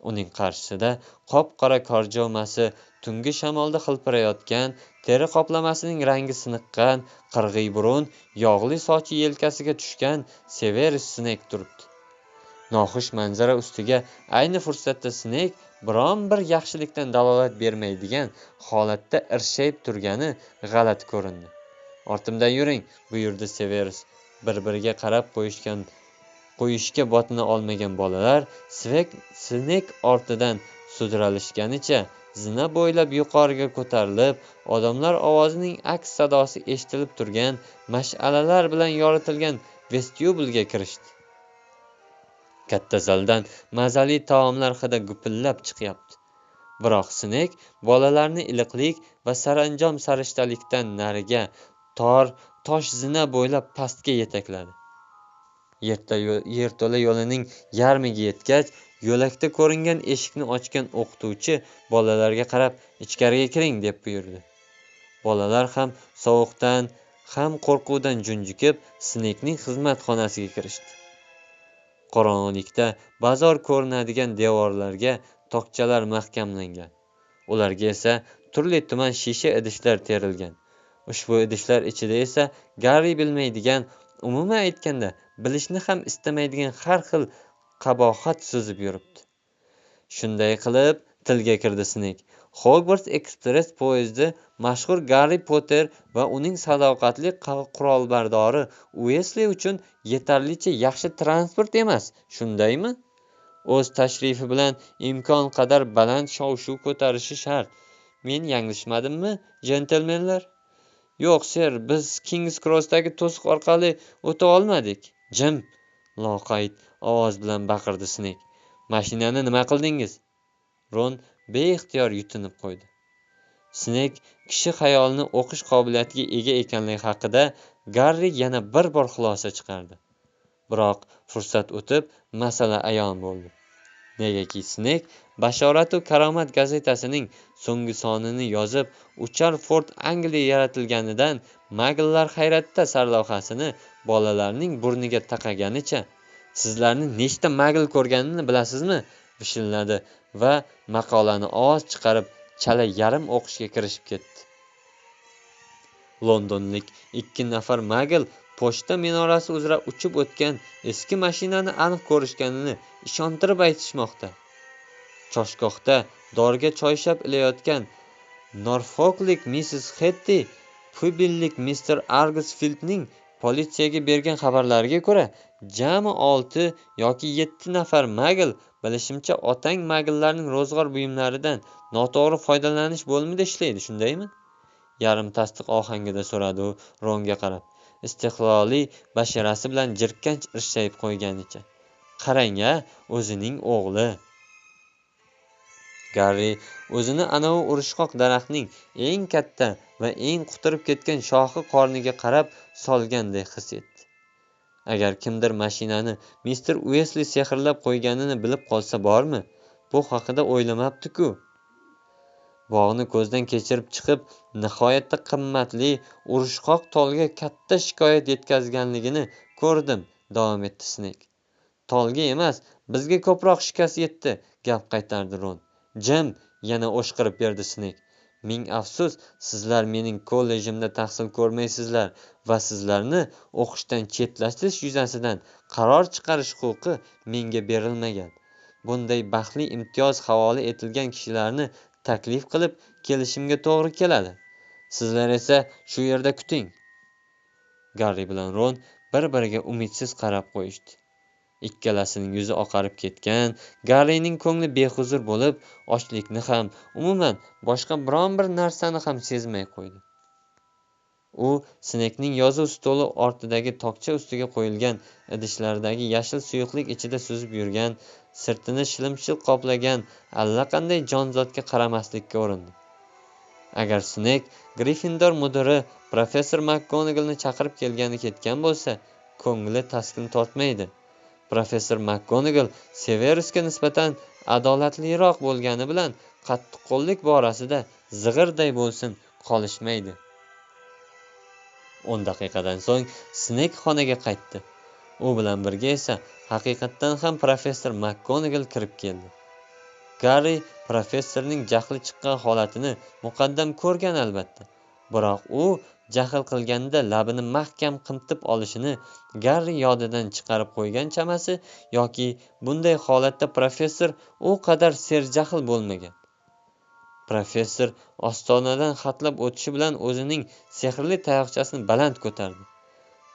Uning qarshisida qop-qora korjomasi tungi shamolda hilpirayotgan, teri qoplamasining rangi siniqqan, qirg'iy burun, yog'li sochi yelkasiga tushgan Severus Snek turibdi. Noxush manzara ustiga ayni fursatda Snek biron bir yaxshilikdan dalolat bermaydigan holatda irshayib turgani g'alati ko'rindi. "Ortimdan yuring," buyurdi Severus. Bir-biriga qarab qo'yishga botina olmagan bolalar Snek ortidan sudralishganicha zina bo'ylab yuqoriga ko'tarilib, odamlar ovozining aks sadosi eshitilib turgan mash'alalar bilan yoritilgan vestibyulga kirishdi. Katta zaldan mazali taomlar hidi gupillab chiqyapti. Biroq Snek bolalarni iliqlik va saranjom sarishtalikdan nariga tor tosh zina bo'ylab pastga yetakladi. Yerto'la yo'lining yarmiga yetgach, yo'lakda ko'ringan eshikni ochgan o'qituvchi bolalarga qarab, "Ichkariga kiring," deb buyurdi. Bolalar ham sovuqdan, ham qo'rquvdan junjikib, Snekning xizmat xonasiga kirishdi. Qorong'ilikda bazor ko'rinadigan devorlarga tokchalar mahkamlangan. Ularga esa turli tuman shisha idishlar terilgan. Ushbu idishlar ichida esa Garri bilmaydigan, umuman aytganda, bilishni ham istamaydigan har xil qabohat suzib yuribdi. Shunday qilib, tilga kirdi Snek. Hogwarts Express poyezdi mashhur Garri Potter va uning sadoqatli qurolbardori Uesli uchun yetarlicha yaxshi transport emas, shundaymi? O'z tashrifi bilan imkon qadar baland shov-shuv ko'tarishi shart. Men yanglishmadimmi, jentelmenlar? Yo'q, ser, biz Kings Crossdagi to'siq orqali o'ta olmadik. Jim, loqayd ovoz bilan baqirdi Snek. Mashinani nima qildingiz? Ron beixtiyor yutinib qo'ydi. Snek kishi xayolini o'qish qobiliyatiga ega ekanligi haqida Garri yana bir bor xulosa chiqardi. Biroq fursat o'tib, masala ayon bo'ldi. Negaki Snek Bashoratu Karomat gazetasining so'nggi sonini yozib, uchar Ford Angliya yaratilganidan magllar hayratda sarlavhasini bolalarning burniga taqaganicha, "Sizlarni nechta magl ko'rganini bilasizmi?" vishilladi va maqolani ovoz chiqarib chala yarim o'qishga kirishib ketdi. Londonlik 2 nafar magl pochta minorasi uzra uchib o'tgan eski mashinani aniq ko'rishganini ishontirib aytishmoqda. Choshgohda dorga choyshab ilayotgan Norfolklik Mrs. Hetty Pubillik Mr. Argusfieldning politsiyaga bergan xabarlariga ko'ra, jami 6 yoki 7 nafar magl, bilishimcha, otang magllarning ro'zg'or buyumlaridan noto'g'ri foydalanish bo'limida ishlaydi, shundaymi? Yarim tasdiq ohangida so'radi u Ronga qarab, istiqloli basharasi bilan jirkanch irshayib qo'yganicha. Qarang-a, o'zining o'g'li. Garri o'zini anavi urushqoq daraxtning eng katta va eng quturib ketgan shoxi qorniga qarab solganday his etdi. Agar kimdir mashinani mister Uesli sehrlab qo'yganini bilib qolsa bormi? Bu haqida o'ylamabdi-ku. Bog'ni ko'zdan kechirib chiqib, nihoyatda qimmatli urushqoq tolga katta shikoyat yetkazganligini ko'rdim, davom etdi Snek. Tolga emas, bizga ko'proq shikast yetdi, gap qaytardi Ron. Jim, yana o'shqirib berdi Snek. Ming afsus, sizlar mening kollejimda tahsil ko'rmaysizlar va sizlarni o'qishdan chetlashtirish yuzasidan qaror chiqarish huquqi menga berilmagan. Bunday baxtli imtiyoz havola etilgan kishilarni taklif qilib kelishimga to'g'ri keladi. Sizlar esa shu yerda kuting. Garri bilan Ron bir-biriga umidsiz qarab qo'yishdi. Ikkalasining yuzi oqarib ketgan, Garrining ko'ngli behuzur bo'lib, ochlikni ham, umuman boshqa biron bir narsani ham sezmay qo'ydi. U Snekning yozuv stoli ortidagi tokcha ustiga qo'yilgan idishlardagi yashil suyuqlik ichida suzib yurgan, sirtini shilimshiq qoplagan allaqanday jonzotga qaramaslikka urindi. Agar Snek Gryffindor mudiri professor McGonagallni chaqirib kelgani ketgan bo'lsa, ko'ngli taskin tortmaydi. Professor McGonagall Severusga nisbatan adolatliroq bo'lgani bilan qattiqqo'llik borasida zig'irday bo'lsin qolishmaydi. 10 daqiqadan so'ng Snek xonaga qaytdi. U bilan birga esa haqiqatdan ham professor McGonagall kirib keldi. Garri professorning jahli chiqqan holatini muqaddam ko'rgan albatta. Biroq u jahl qilganda labini mahkam qimtib olishini Garri yodidan chiqarib qo'ygan chamasi yoki bunday holatda professor u qadar serjahl bo'lmagan. Professor ostonadan hatlab o'tishi bilan o'zining sehrli tayoqchasini baland ko'tardi.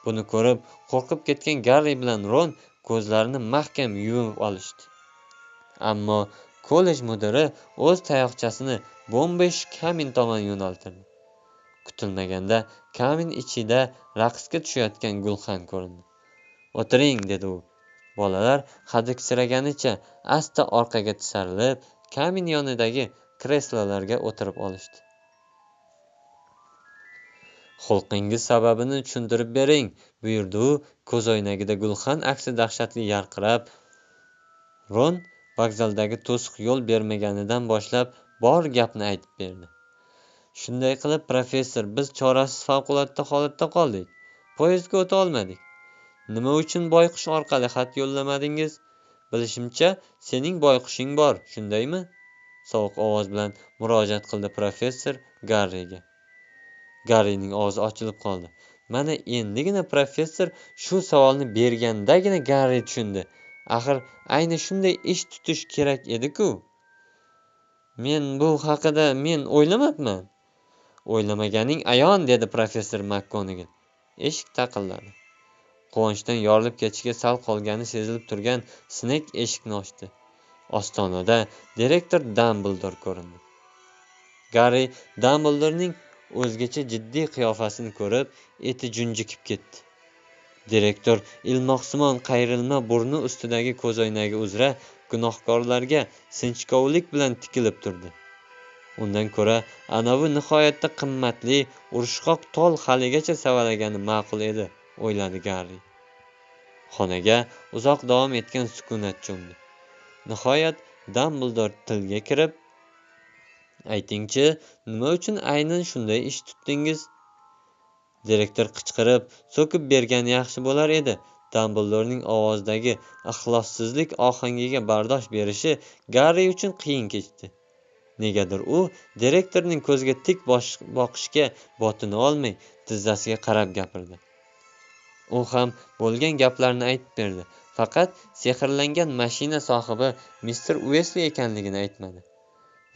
Buni ko'rib qo'rqib ketgan Garri bilan Ron ko'zlarini mahkam yumib olishdi. Ammo kollej mudiri o'z tayoqchasini bo'mbo'sh kamin tomon yo'naltirdi. Kutilmaganda kamin ichida raqsga tushayotgan gulxan ko'rindi. "O'tiring", dedi u. Bolalar hadiksiraganicha asta orqaga tisarilib, kamin yonidagi kreslolarga o'tirib olishdi. "Xulqingiz sababini tushuntirib bering", buyurdi u, ko'zoynagida gulxan aksi dahshatli yarqirab. Ron vokzaldagi to'siq yo'l bermaganidan boshlab bor gapni aytib berdi. "Shunday qilib, professor, biz chorasiz favqulodda holatda qoldik. Poyezdga o'ta olmadik. Nima uchun boyqush orqali xat yo'llamadingiz? Bilishimcha, sening boyqushing bor, shundaymi?" Sovuq ovoz bilan murojaat qildi professor Garriga. Garrining og'zi ochilib qoldi. Mana endigina professor shu savolni bergandagina Garri tushundi. Axir ayni shunday ish tutish kerak edi-ku. Men bu haqida men o'ylamabman. "O'ylamaganing ayon", dedi professor McGonagall. Eshik taqilladi. Quvonchdan yorilib ketishiga sal qolgani sezilib turgan Snek eshikni ochdi. Ostonada direktor Dambldor ko'rindi. Garri Dambldorning o'zgacha jiddiy qiyofasini ko'rib, eti junjikib ketdi. Direktor ilmoqsimon qayrilma burni ustidagi ko'zoynagi uzra gunohkorlarga sinchkovlik bilan tikilib turdi. Undan ko'ra anavi nihoyatda qimmatli urushqoq tol haligacha savalagani ma'qul edi, o'yladi Garri. Xonaga uzoq davom etgan sukunat cho'mdi. Nihoyat Dambldor tilga kirib, "Aytingchi, nima uchun aynan shunday ish tutdingiz?" Direktor qichqirib, so'kib bergani yaxshi bo'lar edi. Dambldorning ovozidagi ixlossizlik ohangiga bardosh berishi Garri uchun qiyin kechdi. Negadir u direktorning ko'ziga tik boqishga botina olmay, tizzasiga qarab gapirdi. U ham bo'lgan gaplarni aytib berdi. Faqat sehrlangan mashina sohibi mister Uesli ekanligini aytmadi.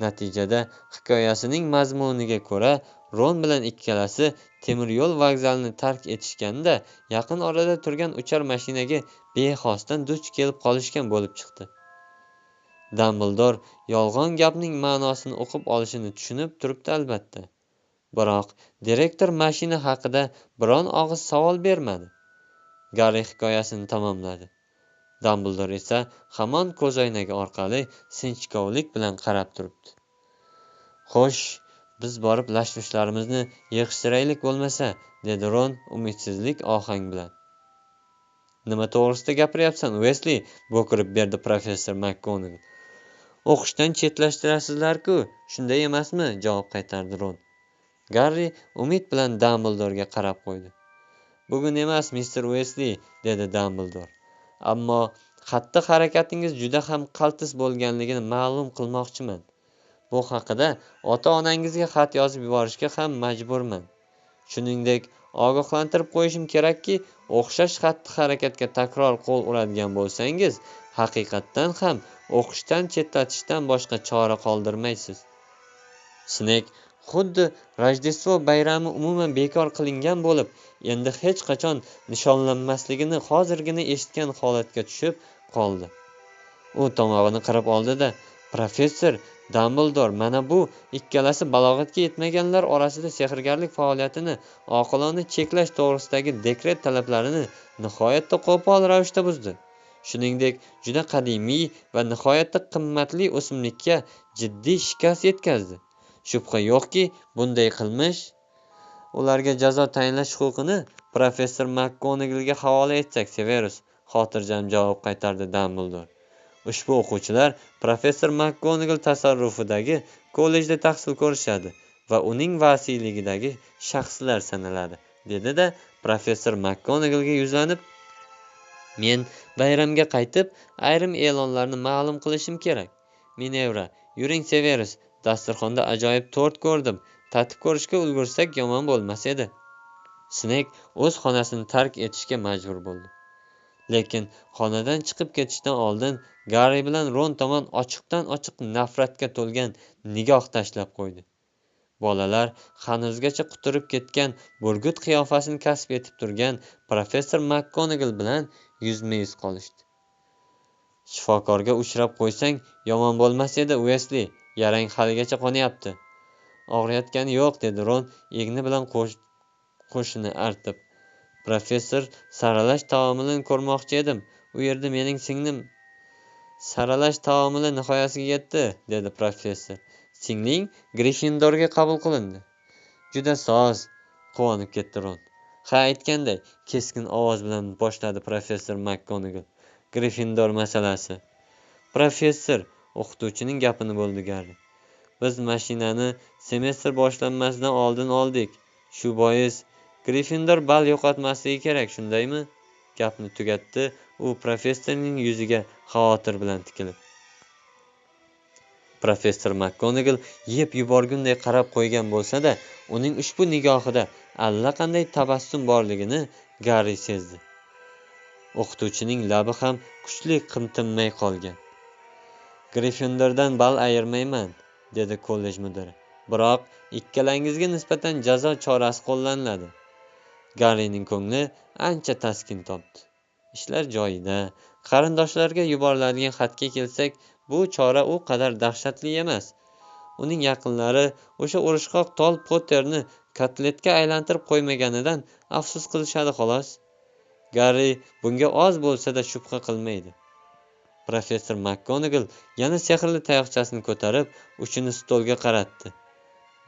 Natijada hikoyasining mazmuniga ko'ra, Ron bilan ikkalasi temir yo'l vokzalini tark etishganda yaqin orada turgan uchar mashinaga bexosdan duch kelib qolishgan bo'lib chiqdi. Dambldor yolg'on gapning ma'nosini o'qib olishini tushunib turibdi albatta. Biroq direktor mashina haqida biron og'iz savol bermadi. Garri hikoyasini tamomladi. Dambldor esa hamon ko'zoynagi orqali sinchkovlik bilan qarab turibdi. "Xo'sh, Biz borib lash-lushlarimizni yig'ishtiraylik bo'lmasa, dedi Ron umidsizlik ohang bilan. Nima to'g'risida gapiryapsan, Uesli? Bo'kirib berdi professor Makgonagal. O'qishdan chetlashtirasizlar-ku, shunday emasmi? Javob qaytardi Ron. Garri umid bilan Dambldoorga qarab qo'ydi. Bugun emas, mister Uesli, dedi Dambldoor. Ammo xatti-harakatingiz juda ham qaltis bo'lganligini ma'lum qilmoqchiman. Bu haqida ota-onangizga xat yozib yuborishga ham majburman. Shuningdek, ogohlantirib qo'yishim kerakki, o'xshash xatti-harakatga takror qo'l uradigan bo'lsangiz, haqiqatdan ham o'qishdan chetlatishdan boshqa chora qoldirmaysiz. Snek xuddi Rojdestvo bayrami umuman bekor qilingan bo'lib, endi hech qachon nishonlanmasligini hozirgina eshitgan holatga tushib qoldi. U tomog'ini qirib oldi-da, professor Dambldoor, mana bu ikkalasi balog'atga yetmaganlar orasida sehrgarlik faoliyatini oqilona cheklash to'g'risidagi dekret talablarini nihoyatda qo'pol ravishda buzdi. Shuningdek, juda qadimiy va nihoyatda qimmatli o'simlikka jiddiy shikast yetkazdi. Shubha yo'qki, bunday qilmish ularga jazo tayinlash huquqini professor Makgonagalga havola etsak, Severus, xotirjam javob qaytardi Dambldoor. Ushbu o'quvchilar professor Makgonagal tasarrufidagi kollejda tahsil ko'rishadi va uning vasiyligidagi shaxslar sanaladi, dedi-da professor Makgonagalga yuzlanib, men bayramga qaytib ayrim e'lonlarni ma'lum qilishim kerak. Minevra, yuring Severus, dasturxonda ajoyib tort ko'rdim. Tatib ko'rishga ulgursak yomon bo'lmas edi. Snek o'z xonasini tark etishga majbur bo'ldi. Lekin xonadan chiqib ketishdan oldin Garri bilan Ron tomon ochiqdan-ochiq nafratga to'lgan nigoh tashlab qo'ydi. Bolalar hanuzgacha quturib ketgan burgut qiyofasini kasb etib turgan professor Makgonagal bilan yuzma-yuz qolishdi. Shifokorga uchrab qo'ysang yomon bo'lmas edi, Uesli, yarang haligacha qonyapti. Og'riyotgani yo'q, dedi Ron egni bilan qo'shini artib. Professor saralash taomilini ko'rmoqchi edim. U yerda mening singlim. Saralash taomili nihoyasiga yetdi, dedi professor. Singling Gryffindorga qabul qilindi. Juda soz, quvonib ketdi Ron. Ha, aytganday, keskin ovoz bilan boshladi professor Makgonagal. Gryffindor masalasi. Professor, o'qituvchining gapini bo'ldi Garri. Biz mashinani semestr boshlanmasidan oldin oldik. Shu bois Gryffindor ball yo'qotmasligi kerak, shundaymi? Gapni tugatdi u professorning yuziga xavotir bilan tikilib. Professor Makgonagal yeb yuborgunday qarab qo'ygan bo'lsa-da, uning ushbu nigohida allaqanday tabassum borligini Garri sezdi. O'qituvchining labi ham kuchli qimtinmay qolgan. Gryffindordan ball ayirmayman, dedi kollej mudiri. Biroq ikkalangizga nisbatan jazo chorasi qo'llaniladi. Garrining ko'ngli ancha taskin topdi. Ishlar joyida. Qarindoshlarga yuboriladigan xatga kelsak, bu chora u qadar dahshatli emas. Uning yaqinlari o'sha urushqoq tol Potterni kotletga aylantirib qo'ymaganidan afsus qilishadi xolos. Garri bunga oz bo'lsa-da shubha qilmaydi. Professor Makgonagal yana sehrli tayoqchasini ko'tarib, uchini stolga qaratdi.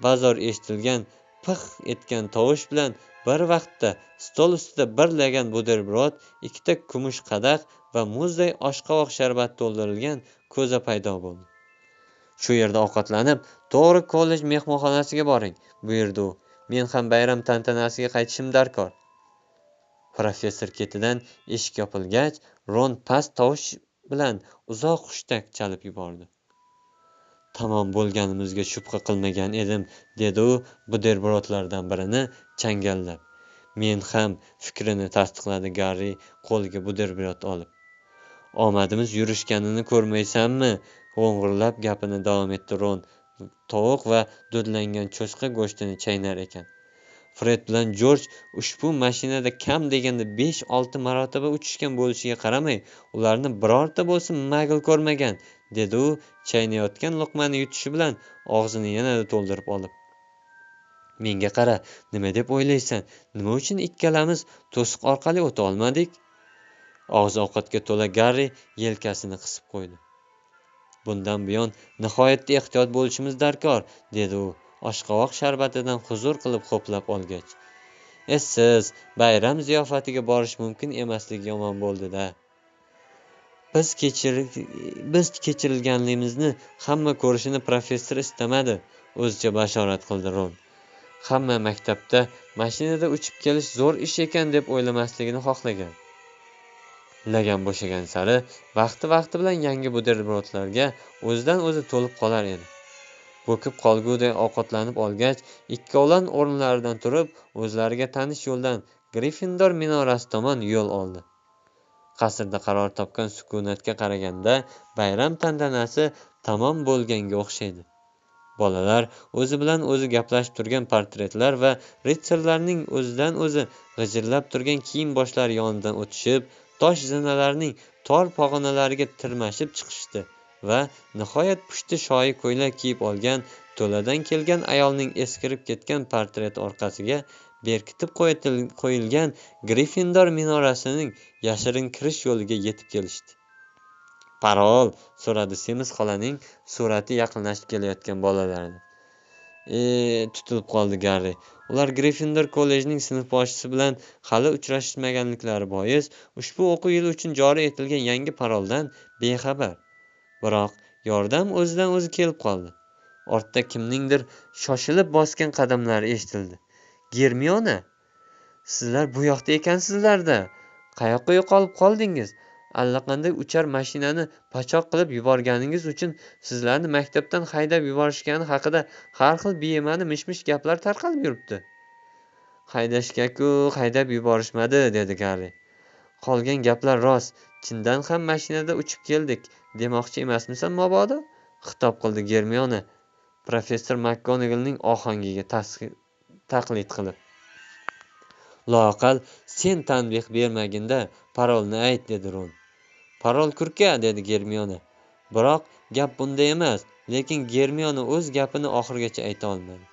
Bazor eshitilgan pix etgan tovush bilan bir vaqtda stol ustida bir lagan buterbrod, ikkita kumush qadah va muzday oshqovoq sharbat to'ldirilgan ko'za paydo bo'ldi. Shu yerda ovqatlanib, to'g'ri kollej mehmonxonasiga boring, buyurdi u. Men ham bayram tantanasiga qaytishim darkor. Professor ketidan eshik yopilgach, Ron past tovush bilan uzoq hushtak chalib yubordi. Tamom bo'lganimizga shubha qilmagan edim, dedi u buterbrodlardan birini changallab. Men ham, fikrini tasdiqladi Garri qo'liga buterbrod olib. Omadimiz yurishganini ko'rmaysanmi? G'o'ng'irlab gapini davom etdi Ron. Tovuq va dudlangan cho'chqa go'shtini chaynar ekan. Fred bilan Jorj ushbu mashinada kam deganda 5-6 marotaba uchishgan bo'lishiga qaramay, ularni birorta bo'lsin magl ko'rmagan, dedi u chaynayotgan luqmani yutishi bilan og'zini yanada to'ldirib olib. Menga qara, nima deb o'ylaysan? Nima uchun ikkalamiz to'siq orqali o'ta olmadik? Og'zi ovqatga to'la Garri yelkasini qisib qo'ydi. Bundan buyon nihoyatda ehtiyot bo'lishimiz darkor, dedi u. Oshqovoq sharbatidan huzur qilib ho'plab olgach. Essiz bayram ziyofatiga borish mumkin emasligi yomon bo'ldi-da. Biz kechirilganligimizni hamma ko'rishini professor istamadi, o'zicha bashorat qildi Ron. Hamma maktabda mashinada uchib kelish zo'r ish ekan deb o'ylamasligini xohlagan. Lagan bo'shagan sari vaqti-vaqti bilan yangi buterbrodlarga o'zidan o'zi to'lib qolar edi. Bo'kib qolguday ovqatlanib olgach, ikkovlon o'rinlaridan turib, o'zlariga tanish yo'ldan Grifindor minorasi tomon yo'l oldi. Qasrda qaror topgan sukunatga qaraganda bayram tantanasi tamom bo'lganga o'xshaydi. Bolalar o'zi bilan o'zi gaplashib turgan portretlar va ritsarlarning o'zidan o'zi g'ijirlab turgan kiyim boshlari yonidan o'tishib, tosh zinalarning tor pog'onalariga tirmashib chiqishdi va nihoyat pushti shoyi ko'ylak kiyib olgan to'ladan kelgan ayolning eskirib ketgan portreti orqasiga berkitib qo'yilgan Grifindor minorasining yashirin kirish yo'liga yetib kelishdi. Parol, so'radi semiz xolaning surati yaqinlashib kelayotgan bolalarni. Tutilib qoldi Garri. Ular Grifindor kollejining sinfboshisi bilan hali uchrashmaganliklari bois ushbu o'quv yili uchun joriy etilgan yangi paroldan bexabar. Biroq yordam o'zidan o'zi kelib qoldi. Ortda kimningdir shoshilib bosgan qadamlari eshitildi. Germiona, sizlar bu yoqda ekansizlar-da. Qayoqqa yo'qolib qoldingiz? Allaqanday uchar mashinani pachoq qilib yuborganingiz uchun sizlarni maktabdan haydab yuborishgani haqida har xil bema'ni mish-mish gaplar tarqalib yuribdi. Haydashga-ku haydab yuborishmadi, dedi Garri. Qolgan gaplar rost. Chindan ham mashinada uchib keldik demoqchi emasmisan mabodo? Xitob qildi Germiona professor McGonagallning ohangiga taqlid qilib. Loaqal sen tanbeh bermaginda parolni ayt, dedi Ron. Parol kurka, dedi Germiona. Biroq gap bunda emas, lekin Germiona o'z gapini oxirigacha ayta olmadi.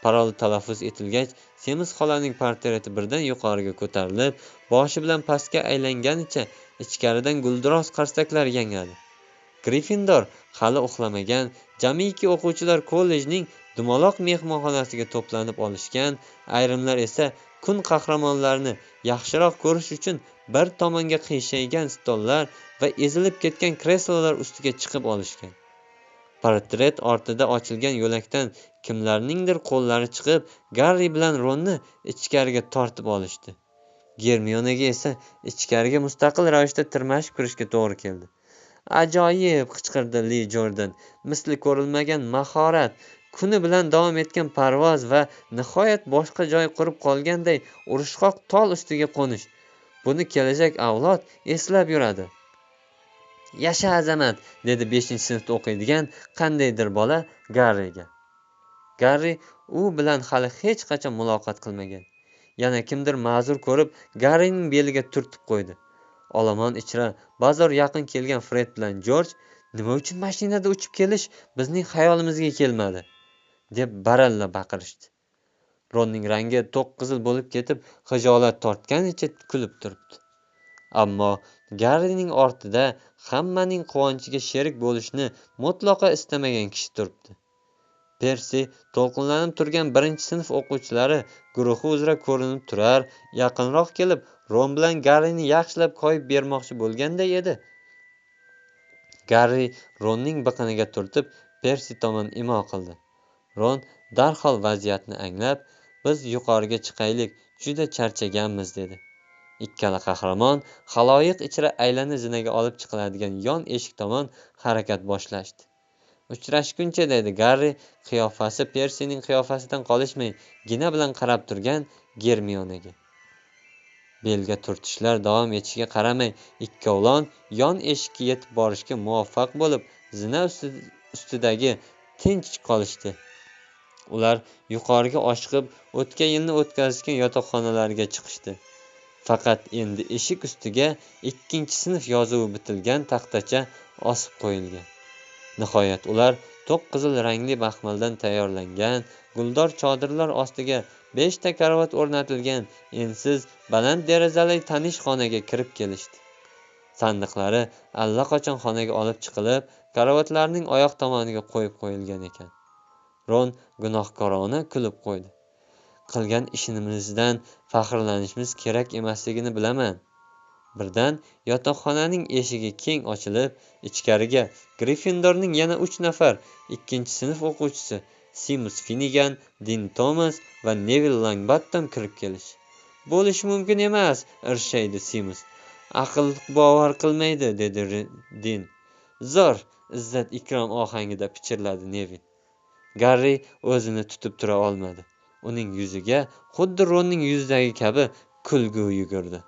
Parol talaffuz etilgach, semiz xolaning portreti birdan yuqoriga ko'tarilib, boshi bilan pastga aylanganicha ichkaridan guldiroz qarsaklar yangradi. Grifindor hali uxlamagan jamiki o'quvchilar kollejning dumaloq mehmonxonasiga to'planib olishgan, ayrimlar esa kun qahramonlarini yaxshiroq ko'rish uchun bir tomonga qiyshaygan stollar va ezilib ketgan kreslolar ustiga chiqib olishgan. Portret ortida ochilgan yo'lakdan kimlarningdir qo'llari chiqib, Garri bilan Ronni ichkariga tortib olishdi. Germionaga esa ichkariga mustaqil ravishda tirmashib kirishga to'g'ri keldi. Ajoyib, qichqirdi Li Jordan. Misli ko'rilmagan mahorat, kuni bilan davom etgan parvoz va nihoyat boshqa joy qurib qolganday urushqoq tol ustiga qo'nish. Buni kelajak avlod eslab yuradi. Yasha azamat, dedi 5-sinfda o'qiydigan qandaydir bola Garriga. Garri u bilan hali hech qachon muloqot qilmagan. Yana kimdir ma'zur ko'rib Garrining beliga turtib qo'ydi. Olomon ichra bozor yaqin kelgan Fred bilan George nima uchun mashinada uchib kelish bizning xayolimizga kelmadi, deb baralla baqirishdi. Ronning rangi to'q qizil bo'lib ketib, xijolat tortganicha kulib turibdi. Ammo Garrining ortida hammaning quvonchiga sherik bo'lishni mutlaqo istamagan kishi turibdi. Persi to'lqinlanib turgan 1-sinf o'quvchilari guruhi uzra ko'rinib turar, yaqinroq kelib Ron bilan Garrini yaxshilab koyib bermoqchi bo'lganday edi. Garri Ronning biqiniga turtib Persi tomon imo qildi. Ron darhol vaziyatni anglab, biz yuqoriga chiqaylik, juda charchaganmiz, dedi. Ikkala qahramon xaloyiq ichra aylana zinaga olib chiqiladigan yon eshik tomon harakat boshlashdi. Uchrashguncha, dedi Garri, qiyofasi Persining qiyofasidan qolishmay gina bilan qarab turgan Germionaga. Belga turtishlar davom etishiga qaramay, ikkovlon yon eshikka yetib borishga muvaffaq bo'lib, zina ustidagi tinch qolishdi. Ular yuqoriga oshiqib, o'tgan yilni o'tkazishgan yotoqxonalarga chiqishdi. Faqat endi eshik ustiga 2-sinf yozuvi bitilgan taxtacha osib qo'yilgan. Nihoyat ular to'q qizil rangli baxmaldan tayyorlangan guldor chodirlar ostiga 5 ta karavot o'rnatilgan ensiz baland derazali tanish xonaga kirib kelishdi. Sandiqlari allaqachon xonaga olib chiqilib, karavotlarning oyoq tomoniga qo'yib qo'yilgan ekan. Ron gunohkorona kulib qo'ydi. Qilgan ishimizdan faxrlanishimiz kerak emasligini bilaman. Birdan yotoqxonaning eshigi keng ochilib, ichkariga Gryffindorning yana 3 nafar 2-sinf o'quvchisi Simus Finnigan, Din Tomas va Nevil Longbottom kirib kelish. Bo'lishi mumkin emas, irshaydi Simus. Aql bovar qilmaydi, dedi Din. Zo'r, izzat ikrom ohangida pichirladi Nevil. Garri o'zini tutib tura olmadi. Uning yuziga xuddi Ronning yuzidagi kabi kulgu yugurdi.